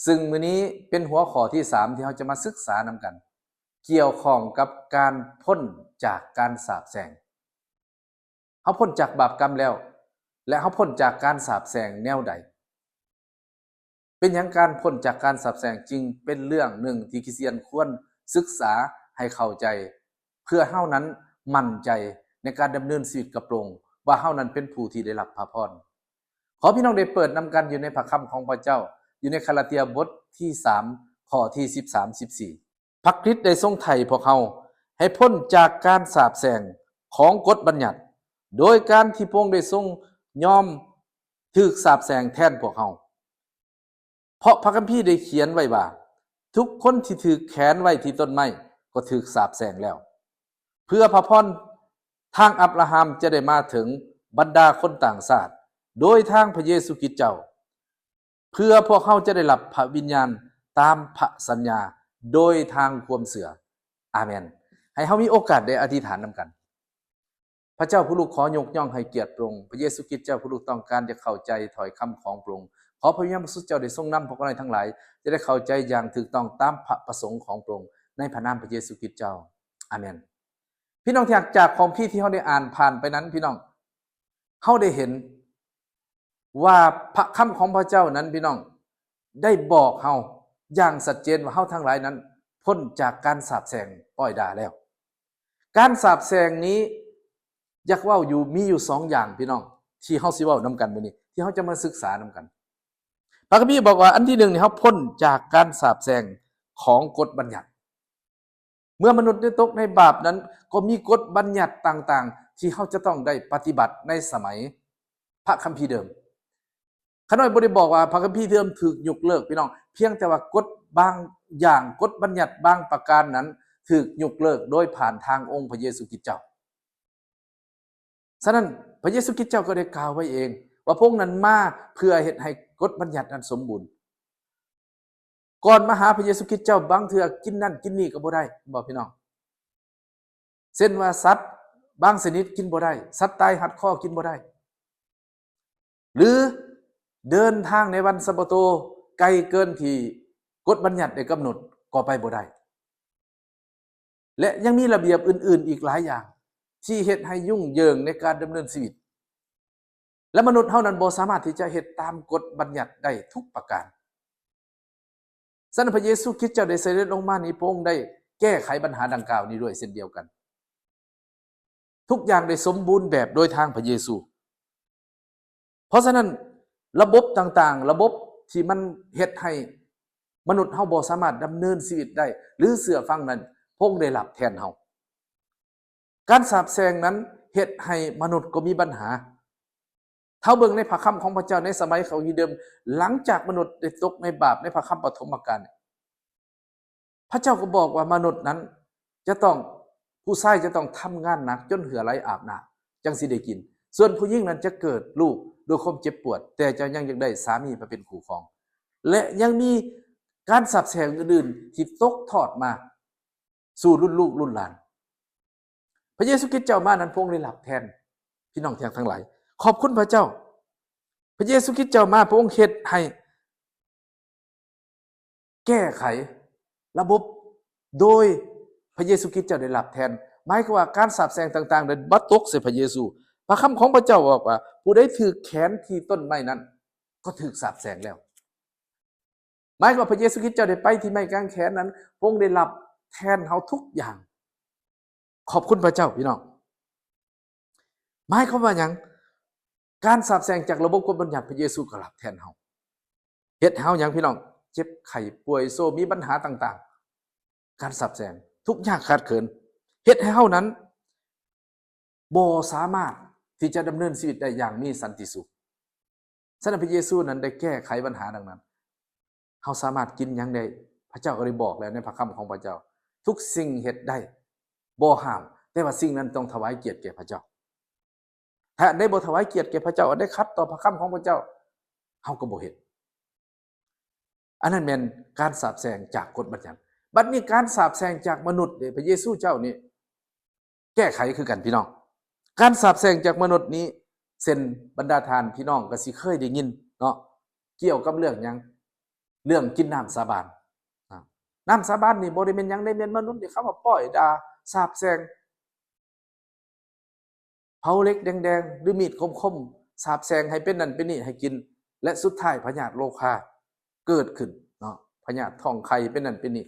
ຊຶ່ງມື້ນີ້ເປັນຫົວຂໍ້ທີສາມ ທີ່ເຮົາຈະມາສຶກສານຳກັນ ກ່ຽວຂ້ອງກັບການພົ້ນຈາກການສາບແຊ່ງ. ເຮົາພົ້ນຈາກບາບກຳແລ້ວ ແລະ ເຮົາພົ້ນຈາກການສາບແຊ່ງແນວໃດ? ເປັນຫຍັງການພົ້ນຈາກການສາບແຊ່ງຈຶ່ງເປັນເລື່ອງໜຶ່ງທີ່ຄຣິສຕຽນຄວນສຶກສາໃຫ້ເຂົ້າໃຈ ເພື່ອເຮົານັ້ນໝັ້ນໃຈໃນການດຳເນີນຊີວິດກັບພະອົງ ວ່າເຮົານັ້ນເປັນຜູ້ທີ່ໄດ້ຮັບພະພອນ? ຂໍພີ່ນ້ອງໄດ້ເປີດນຳກັນຢູ່ໃນພະຄຳຂອງພະເຈົ້າ ຢູ່ໃນກາລາເຕຍບົດທີສາມ ຂໍ້ທີສິບສາມ ສິບສີ່. ພະຄຣິດໄດ້ຊົງໄຖ່ພວກເຮົາໃຫ້ພົ້ນຈາກການສາບແຊ່ງຂອງກົດບັນຍັດ ໂດຍການທີ່ພະອົງໄດ້ຊົງຍອມຖືກສາບແຊ່ງແທນພວກເຮົາ. ເພາະພະຄຳພີໄດ້ຂຽນໄວ້ວ່າ ທຸກຄົນທີ່ຖືກແຂວນໄວ້ທີ່ຕົ້ນໄມ້ກໍຖືກສາບແຊ່ງແລ້ວ ເພື່ອພະພອນທາງອັບຣາຮາມຈະໄດ້ມາເຖິງບັນດາຄົນຕ່າງຊາດ ໂດຍທາງພະເຢຊູຄຣິດເຈົ້າ ເພື່ອພວກເຮົາຈະໄດ້ຮັບພະວິນຍານຕາມພະສັນຍາ ໂດຍທາງຄວາມເຊື່ອ. ອາເມນ. ໃຫ້ເຮົາມີໂອກາດໄດ້ອະທິຖານນຳກັນ. ພະເຈົ້າ ຜູ້ລູກຂໍຍົກຍ້ອງໃຫ້ກຽດພະອົງ. ພະເຢຊູຄຣິດເຈົ້າ ຜູ້ລູກຕ້ອງການຈະເຂົ້າໃຈຖ້ອຍຄຳຂອງພະອົງ. ຂໍພະວິນຍານບໍລິສຸດເຈົ້າໄດ້ຊົງນຳພວກເຮົາໃນທັງຫຼາຍ ຈະໄດ້ເຂົ້າໃຈຢ່າງຖືກຕ້ອງຕາມພະປະສົງຂອງພະອົງ ໃນພະນາມພະເຢຊູຄຣິດເຈົ້າ. ອາເມນ. ພີ່ນ້ອງທີ່ຮັກ, ຈາກຄຳພີທີ່ເຮົາໄດ້ອ່ານຜ່ານໄປນັ້ນ ພີ່ນ້ອງ, ເຮົາໄດ້ເຫັນວ່າພະຄຳຂອງພະເຈົ້ານັ້ນ ພີ່ນ້ອງ, ໄດ້ບອກເຮົາຢ່າງຊັດເຈນວ່າເຮົາທັງຫຼາຍນັ້ນພົ້ນຈາກການສາບແຊ່ງປ້ອຍດ່າແລ້ວ. ການສາບແຊ່ງນີ້ ຢາກເວົ້າຢູ່ ມີຢູ່ສອງຢ່າງ ພີ່ນ້ອງ ທີ່ເຮົາຊິເວົ້ານຳກັນມື້ນີ້ ທີ່ເຮົາຈະມາສຶກສານຳກັນ. ພະຄຳພີບອກວ່າ ອັນທີໜຶ່ງນີ້ ເຮົາພົ້ນຈາກການສາບແຊ່ງຂອງກົດບັນຍັດ. ເມື່ອມະນຸດໄດ້ຕົກໃນບາບນັ້ນ ກໍມີກົດບັນຍັດຕ່າງໆ ທີ່ເຮົາຈະຕ້ອງໄດ້ປະຕິບັດໃນສະໄໝພະຄຳພີເດີມ. ຂ້ານ້ອຍບໍ່ໄດ້ບອກວ່າພະຄຳພີເດີມຖືກຍົກເລີກ ພີ່ນ້ອງ, ພຽງແຕ່ວ່າກົດບາງຢ່າງ, ກົດບັນຍັດບາງປະການນັ້ນຖືກຍົກເລີກໂດຍຜ່ານທາງອົງພະເຢຊູຄຣິດເຈົ້າ. ສະນັ້ນ ພະເຢຊູຄຣິດເຈົ້າກໍໄດ້ກ່າວໄວ້ເອງວ່າພະອົງນັ້ນມາເພື່ອເຮັດໃຫ້ກົດບັນຍັດນັ້ນສົມບູນ. ກ່ອນມາຫາພະເຢຊູຄຣິດເຈົ້າ ບາງເທື່ອກິນນັ້ນກິນນີ້ກໍບໍ່ໄດ້ ເຫັນບໍ່ ພີ່ນ້ອງ? ເຊັ່ນວ່າສັດບາງຊະນິດກິນບໍ່ໄດ້, ສັດຕາຍຮັດຄໍກິນບໍ່ໄດ້ ຫຼືເດີນທາງໃນວັນສະບາໂຕໄກເກີນທີ່ກົດບັນຍັດໄດ້ກຳນົດກໍໄປບໍ່ໄດ້ ແລະ ຍັງມີລະບຽບອື່ນໆອີກຫຼາຍຢ່າງ ທີ່ເຮັດໃຫ້ຫຍຸ້ງເຢິງໃນການດຳເນີນຊີວິດ ແລະ ມະນຸດເຮົານັ້ນບໍ່ສາມາດທີ່ຈະເຮັດຕາມກົດບັນຍັດໄດ້ທຸກປະການ. ສະນັ້ນ ພະເຢຊູຄຣິດເຈົ້າໄດ້ສະເດັດລົງມານີ້ ພະອົງໄດ້ແກ້ໄຂບັນຫາດັ່ງກ່າວນີ້ດ້ວຍເຊັ່ນດຽວກັນ. ທຸກຢ່າງໄດ້ສົມບູນແບບໂດຍທາງພະເຢຊູ. ເພາະສະນັ້ນ ລະບົບຕ່າງໆ, ລະບົບທີ່ມັນເຮັດໃຫ້ມະນຸດເຮົາບໍ່ສາມາດດຳເນີນຊີວິດໄດ້ ຫຼືເຊື່ອຟັງນັ້ນ ພະອົງໄດ້ລັບແທນເຮົາ. ການສາບແຊ່ງນັ້ນເຮັດໃຫ້ມະນຸດກໍມີບັນຫາ. ຖ້າເບິ່ງໃນພະຄຳຂອງພະເຈົ້າໃນສະໄໝເຂົາຮີເດີມ, ຫຼັງຈາກມະນຸດໄດ້ຕົກໃນບາບໃນພະຄຳປະຖົມມະການ, ພະເຈົ້າກໍບອກວ່າມະນຸດນັ້ນຈະຕ້ອງ, ຜູ້ຊາຍຈະຕ້ອງທຳງານໜັກຈົນເຫື່ອໄຫຼອາບໜ້າ ຈັ່ງຊິໄດ້ກິນ. ສ່ວນຜູ້ຍິງນັ້ນຈະເກີດລູກດ້ວຍຄວາມເຈັບປວດ, ແຕ່ຈະຍັງຢາກໄດ້ສາມີມາເປັນຄູ່ຄອງ. ແລະ ຍັງມີການສາບແຊ່ງອື່ນໆທີ່ຕົກທອດມາ ສູ່ລຸ້ນລູກລຸ້ນຫຼານ. ພະເຢຊູຄຣິດເຈົ້າມານັ້ນ ພະອົງໄດ້ລັບແທນ. ພີ່ນ້ອງທີ່ຮັກທັງຫຼາຍ, ຂອບຄຸນພະເຈົ້າ. ພະເຢຊູຄຣິດເຈົ້າມາ, ພະອົງເຮັດໃຫ້ແກ້ໄຂລະບົບໂດຍພະເຢຊູຄຣິດເຈົ້າໄດ້ລັບແທນ. ໝາຍຄວາມວ່າການສາບແຊ່ງຕ່າງໆ ໄດ້ມາຕົກໃສ່ພະເຢຊູ. ພະຄຳຂອງພະເຈົ້າບອກວ່າ ຜູ້ໃດຖືກແຂວນທີ່ຕົ້ນໄມ້ນັ້ນ ກໍຖືກສາບແຊ່ງແລ້ວ. ໝາຍຄວາມວ່າພະເຢຊູຄຣິດເຈົ້າໄດ້ໄປທີ່ໄມ້ກາງແຂນນັ້ນ, ພະອົງໄດ້ລັບແທນເຮົາທຸກຢ່າງ. ຂອບຄຸນພະເຈົ້າ, ພີ່ນ້ອງ. ໝາຍຄວາມວ່າຫຍັງ? ການສາບແຊ່ງຈາກລະບົບກົດບັນຍັດ, ພະເຢຊູກໍລັບແທນເຮົາ. ເຮັດໃຫ້ເຮົາຫຍັງ, ພີ່ນ້ອງ? ເຈັບໄຂ້ປ່ວຍໂຊ, ມີບັນຫາຕ່າງໆ, ການສາບແຊ່ງ, ທຸກຍາກຂາດເຂີນ, ເຮັດໃຫ້ເຮົານັ້ນ ບໍ່ສາມາດທີ່ຈະດຳເນີນຊີວິດໄດ້ຢ່າງມີສັນຕິສຸກ. ສະນັ້ນ ພະເຢຊູນັ້ນໄດ້ແກ້ໄຂບັນຫາດັ່ງນັ້ນ. ເຮົາສາມາດກິນຫຍັງໄດ້, ພະເຈົ້າກໍໄດ້ບອກແລ້ວໃນພະຄຳຂອງພະເຈົ້າ. ທຸກສິ່ງເຮັດໄດ້, ບໍ່ຫ້າມ, ແຕ່ວ່າສິ່ງນັ້ນຕ້ອງຖວາຍກຽດແກ່ພະເຈົ້າ. ຖ້າອັນໃດບໍ່ຖວາຍກຽດແກ່ພະເຈົ້າ, ອັນໃດຂັດຕໍ່ພະຄຳຂອງພະເຈົ້າ, ເຮົາກໍບໍ່ເຮັດ. ອັນນັ້ນແມ່ນການສາບແຊ່ງຈາກກົດບັນຍັດ. ບັດນີ້ການສາບແຊ່ງຈາກມະນຸດເດ, ພະເຢຊູເຈົ້ານີ້ແກ້ໄຂຄືກັນ ພີ່ນ້ອງ. ການສາບແຊ່ງຈາກມະນຸດນີ້, ເຊັ່ນ ບັນດາທ່ານພີ່ນ້ອງກໍຊິເຄີຍໄດ້ຍິນເນາະ, ກ່ຽວກັບເລື່ອງຫຍັງ? ເລື່ອງກິນນ້ຳສາບານ. ນະ ນ້ຳສາບານນີ້ບໍ່ໄດ້ແມ່ນຫຍັງເດ້ ແມ່ນມະນຸດນີ້ເຂົາມາປ້ອຍດ່າ ສາບແຊ່ງ ເຜົາເຫຼັກແດງໆ ຫຼື ມີດຄົມໆ ສາບແຊ່ງໃຫ້ເປັນນັ້ນເປັນນີ້ໃຫ້ກິນ ແລະ ສຸດທ້າຍພະຍາດໂລຄາເກີດຂຶ້ນເນາະ ພະຍາດທ້ອງໄຂ່ເປັນນັ້ນເປັນນີ້.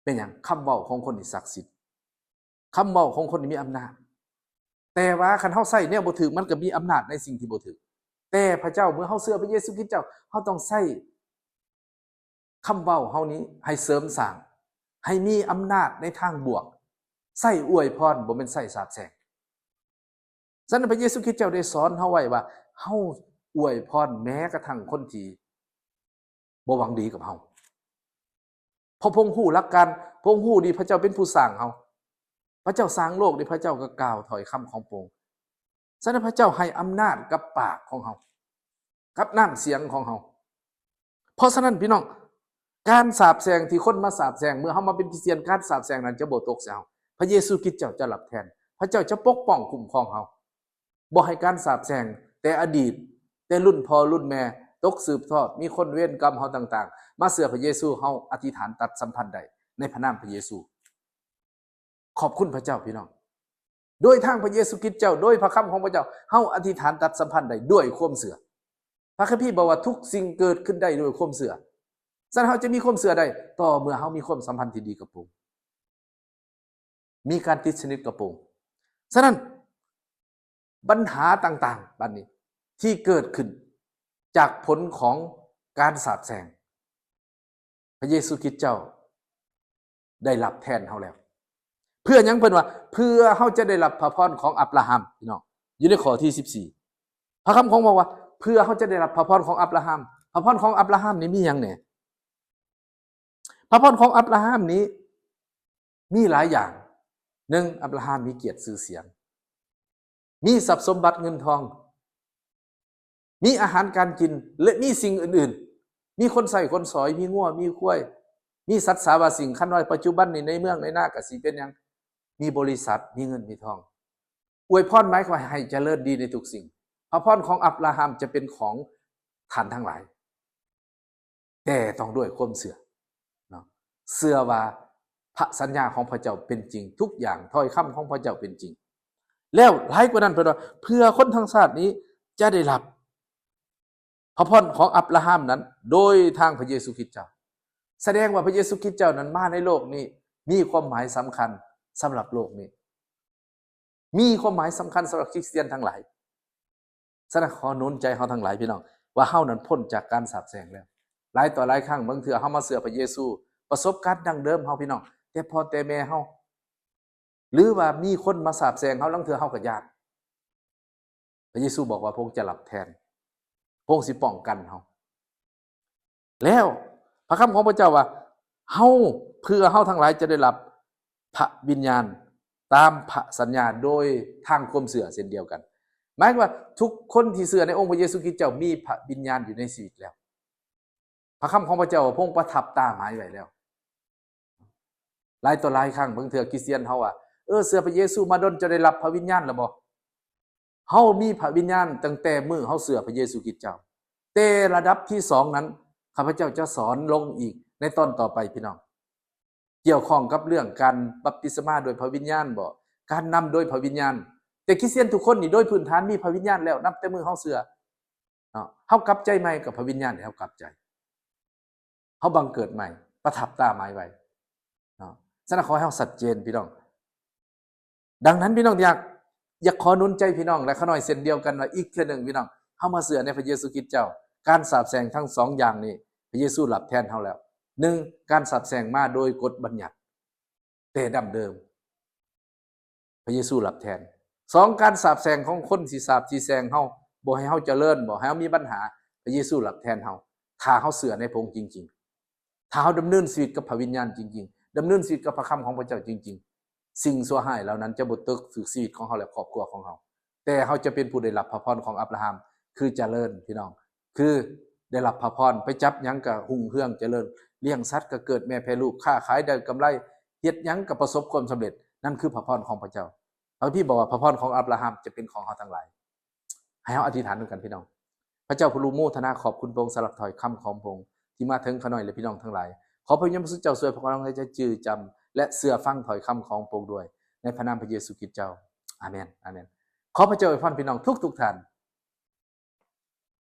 ເປັນຫຍັງ? ຄຳເວົ້າຂອງຄົນນີ້ສັກສິດ ຄຳເວົ້າຂອງຄົນນີ້ມີອຳນາດ. ແຕ່ວ່າຄັນເຮົາໃຊ້ແນວບໍ່ຖືກ ມັນກໍມີອຳນາດໃນສິ່ງທີ່ບໍ່ຖືກ. ແຕ່ພະເຈົ້າ ເມື່ອເຮົາເຊື່ອພະເຢຊູຄຣິສເຈົ້າ ເຮົາຕ້ອງໃຊ້ຄຳເວົ້າເຮົານີ້ໃຫ້ເສີມສ້າງ ໃຫ້ມີອຳນາດໃນທາງບວກ ໃຊ້ອວຍພອນ ບໍ່ແມ່ນໃຊ້ສາບແຊ່ງ. ສະນັ້ນ ພະເຢຊູຄຣິສເຈົ້າໄດ້ສອນເຮົາໄວ້ວ່າ ເຮົາອວຍພອນແມ້ກະທັ່ງຄົນທີ່ບໍ່ຫວັງດີກັບເຮົາ. ເພາະພະອົງຮູ້ຫຼັກການ ພະອົງຮູ້ດີ ພະເຈົ້າເປັນຜູ້ສ້າງເຮົາ. ພະເຈົ້າສ້າງໂລກນີ້ ພະເຈົ້າກໍກ່າວຖ້ອຍຄຳຂອງພະອົງ. ສະນັ້ນ ພະເຈົ້າໃຫ້ອຳນາດກັບປາກຂອງເຮົາ ກັບນ້ຳສຽງຂອງເຮົາ. ເພາະສະນັ້ນ ພີ່ນ້ອງ, ການສາບແຊ່ງທີ່ຄົນມາສາບແຊ່ງ ເມື່ອເຮົາມາເປັນຄຣິສຕຽນ, ການສາບແຊ່ງນັ້ນຈະບໍ່ຕົກໃສ່ເຮົາ. ພະເຢຊູຄຣິສເຈົ້າຈະຮັບແທນ. ພະເຈົ້າຈະປົກປ້ອງຄຸ້ມຄອງເຮົາ. ບໍ່ໃຫ້ການສາບແຊ່ງແຕ່ອະດີດ, ແຕ່ລຸ້ນພໍ່ລຸ້ນແມ່ຕົກສືບທອດ, ມີຄົນເວນກຳເຮົາຕ່າງໆ ມາເຊື່ອພະເຢຊູ, ເຮົາອະທິຖານຕັດສຳພັນໄດ້ໃນພະນາມພະເຢຊູ. ຂອບຄຸນພະເຈົ້າ ພີ່ນ້ອງ. ໂດຍທາງພະເຢຊູຄຣິສເຈົ້າ, ໂດຍພະຄຳຂອງພະເຈົ້າ, ເຮົາອະທິຖານຕັດສຳພັນໄດ້ດ້ວຍຄວາມເຊື່ອ. ພະຄຳພີບອກວ່າ ທຸກສິ່ງເກີດຂຶ້ນໄດ້ດ້ວຍຄວາມເຊື່ອ. ສະນັ້ນ ເຮົາຈະມີຄວາມເຊື່ອໄດ້ ຕໍ່ເມື່ອເຮົາມີຄວາມສຳພັນທີ່ດີກັບພະອົງ. ມີການຕິດສະໜິດກັບພະອົງ. ສະນັ້ນ ບັນຫາຕ່າງໆບັດນີ້ທີ່ເກີດຂຶ້ນຈາກຜົນຂອງການສາບແຊ່ງ, ພະເຢຊູຄຣິສເຈົ້າໄດ້ຮັບແທນເຮົາແລ້ວ. ເພື່ອຫຍັງ? ເພິ່ນວ່າ ເພື່ອເຮົາຈະໄດ້ຮັບພະພອນຂອງອັບຣາຮາມ, ພີ່ນ້ອງ, ຢູ່ໃນຂໍ້ທີສິບສີ່ ພະຄຳຂອງບອກວ່າ ເພື່ອເຮົາຈະໄດ້ຮັບພະພອນຂອງອັບຣາຮາມ. ພະພອນຂອງອັບຣາຮາມນີ້ມີຫຍັງແດ່? ພະພອນຂອງອັບຣາຮາມນີ້ມີຫຼາຍຢ່າງ. ໜຶ່ງ, ອັບຣາຮາມມີກຽດຊື່ສຽງ, ມີຊັບສົມບັດເງິນທອງ, ມີອາຫານການກິນ ແລະ ມີສິ່ງອື່ນໆ, ມີຄົນໃຊ້ຄົນສອຍ, ມີງົວ ມີຄວາຍ, ມີສັດສາວາສິ່ງ. ຄັນວ່າປັດຈຸບັນນີ້ໃນເມືອງໃນນາກໍຊິເປັນຫຍັງ? ມີບໍລິສັດ, ມີເງິນມີທອງ. ອວຍພອນໝາຍຄວາມວ່າໃຫ້ຈະເລີນດີໃນທຸກສິ່ງ. ພະພອນຂອງອັບຣາຮາມຈະເປັນຂອງທ່ານທັງຫຼາຍ. ແຕ່ຕ້ອງດ້ວຍຄວາມເຊື່ອເນາະ, ເຊື່ອວ່າພະສັນຍາຂອງພະເຈົ້າເປັນຈິງ, ທຸກຢ່າງຖ້ອຍຄຳຂອງພະເຈົ້າເປັນຈິງ. ແລ້ວຫຼາຍກວ່ານັ້ນ ເພິ່ນວ່າ ເພື່ອຄົນທັງຊາດນີ້ຈະໄດ້ຮັບພະພອນຂອງອັບຣາຮາມນັ້ນ ໂດຍທາງພະເຢຊູຄຣິສເຈົ້າ. ສະແດງວ່າພະເຢຊູຄຣິສເຈົ້ານັ້ນມາໃນໂລກນີ້ ມີຄວາມໝາຍສຳຄັນສຳລັບໂລກນີ້. ມີຄວາມໝາຍສຳຄັນສຳລັບຄຣິສຕຽນທັງຫຼາຍ. ສະນັ້ນ ຂໍໜູນໃຈເຮົາທັງຫຼາຍ ພີ່ນ້ອງ ວ່າເຮົານັ້ນພົ້ນຈາກການສາບແຊ່ງແລ້ວ. ຫຼາຍຕໍ່ຫຼາຍຄັ້ງ ບາງເທື່ອເຮົາມາເຊື່ອພະເຢຊູ, ປະສົບການດັ້ງເດີມເຮົາ ພີ່ນ້ອງ, ແຕ່ພໍ່ແຕ່ແມ່ເຮົາ ຫຼືວ່າມີຄົນມາສາບແຊ່ງເຮົາ, ລາງເທື່ອເຮົາກໍຢ້ານ. ພະເຢຊູບອກວ່າພະອົງຈະຮັບແທນ, ພະອົງຊິປ້ອງກັນເຮົາ. ແລ້ວພະຄຳຂອງພະເຈົ້າວ່າ ເຮົາ, ເພື່ອເຮົາທັງຫຼາຍຈະໄດ້ຮັບພະວິນຍານຕາມພະສັນຍາໂດຍທາງຄວາມເຊື່ອເຊັ່ນດຽວກັນ. ໝາຍຄວາມວ່າທຸກຄົນທີ່ເຊື່ອໃນອົງພະເຢຊູຄຣິສເຈົ້າມີພະວິນຍານຢູ່ໃນຊີວິດແລ້ວ. ພະຄຳຂອງພະເຈົ້າ ພະອົງປະທັບຕາໝາຍໄວ້ແລ້ວ. ຫຼາຍຕໍ່ຫຼາຍຄັ້ງ ບາງເທື່ອຄຣິສຕຽນເຮົາວ່າ ເອີ ເຊື່ອພະເຢຊູມາດົນ ເຈົ້າໄດ້ຮັບພະວິນຍານແລ້ວບໍ່? ເຮົາມີພະວິນຍານຕັ້ງແຕ່ມື້ເຮົາເຊື່ອພະເຢຊູຄຣິສເຈົ້າ. ແຕ່ລະດັບທີສອງນັ້ນ ຂ້າພະເຈົ້າຈະສອນລົງອີກໃນຕອນຕໍ່ໄປ ພີ່ນ້ອງ, ກ່ຽວຂ້ອງກັບເລື່ອງການບັບຕິສະມາໂດຍພະວິນຍານບໍ, ການນຳໂດຍພະວິນຍານ. ແຕ່ຄຣິສຕຽນທຸກຄົນນີ້ໂດຍພື້ນຖານມີພະວິນຍານແລ້ວ ນັບແຕ່ມື້ເຮົາເຊື່ອເນາະ. ເຮົາກັບໃຈໃໝ່ກໍພະວິນຍານໃຫ້ເຮົາກັບໃຈ. ເຮົາບັງເກີດໃໝ່, ປະທັບຕາໝາຍໄວ້ເນາະ. ສະນັ້ນ ຂໍໃຫ້ເຮົາຊັດເຈນ ພີ່ນ້ອງ. ດັ່ງນັ້ນ ພີ່ນ້ອງ ຢາກ, ຢາກຂໍໜູນໃຈພີ່ນ້ອງ ແລະ ຂ້ານ້ອຍເຊັ່ນດຽວກັນວ່າ ອີກເທື່ອໜຶ່ງ ພີ່ນ້ອງ, ເຮົາມາເຊື່ອໃນພະເຢຊູຄຣິສເຈົ້າ. ການສາບແຊ່ງທັງສອງຢ່າງນີ້ ພະເຢຊູຮັບແທນເຮົາແລ້ວ. ໜຶ່ງ, ການສາບແຊ່ງມາໂດຍກົດບັນຍັດ ແຕ່ດັ້ງເດີມ ພະເຢຊູຮັບແທນ. ສອງ, ການສາບແຊ່ງຂອງຄົນທີ່ສາບທີ່ແຊ່ງເຮົາ, ບໍ່ໃຫ້ເຮົາຈະເລີນ, ບໍ່ໃຫ້ເຮົາມີບັນຫາ, ພະເຢຊູຮັບແທນເຮົາ ຖ້າເຮົາເຊື່ອໃນພະອົງຈິງໆ, ຖ້າເຮົາດຳເນີນຊີວິດກັບພະວິນຍານຈິງໆ, ດຳເນີນຊີວິດກັບພະຄຳຂອງພະເຈົ້າຈິງໆ, ສິ່ງຊົ່ວຮ້າຍເຫຼົ່ານັ້ນຈະບໍ່ຕົກຖືກຊີວິດຂອງເຮົາ ແລະ ຄອບຄົວຂອງເຮົາ. ແຕ່ເຮົາຈະເປັນຜູ້ໄດ້ຮັບພະພອນຂອງອັບຣາຮາມ ຄືຈະເລີນ ພີ່ນ້ອງ, ຄືໄດ້ຮັບພະພອນ, ໄປຈັບຫຍັງກໍຮຸ່ງເຮືອງຈະເລີນ, ລ້ຽງສັດກໍເກີດແມ່ແຜ່ລູກ, ຄ້າຂາຍໄດ້ກຳໄລ, ເຮັດຫຍັງກໍປະສົບຄວາມສຳເລັດ. ນັ້ນຄືພະພອນຂອງພະເຈົ້າ. ພະຄຳພີບອກວ່າພະພອນຂອງອັບຣາຮາມຈະເປັນຂອງເຮົາທັງຫຼາຍ. ໃຫ້ເຮົາອະທິຖານນຳກັນ ພີ່ນ້ອງ. ພະເຈົ້າຜູ້ຮູ້ໂມທະນາຂອບຄຸນພະອົງສຳລັບຖ້ອຍຄຳຂອງພະອົງ ທີ່ມາເຖິງຂ້ານ້ອຍ ແລະ ພີ່ນ້ອງທັງຫຼາຍ. ຂໍພະວິນຍານບໍລິສຸດເຈົ້າຊ່ວຍພວກເຮົາໃຫ້ເຈົ້າຈື່ຈຳ ແລະ ເຊື່ອຟັງຖ້ອຍຄຳຂອງພະອົງດ້ວຍ ໃນພະນາມພະເຢຊູຄຣິດເຈົ້າ. ອາເມນ. ອາເມນ. ຂໍພະເຈົ້າອວຍພອນພີ່ນ້ອງທຸກໆທ່ານ.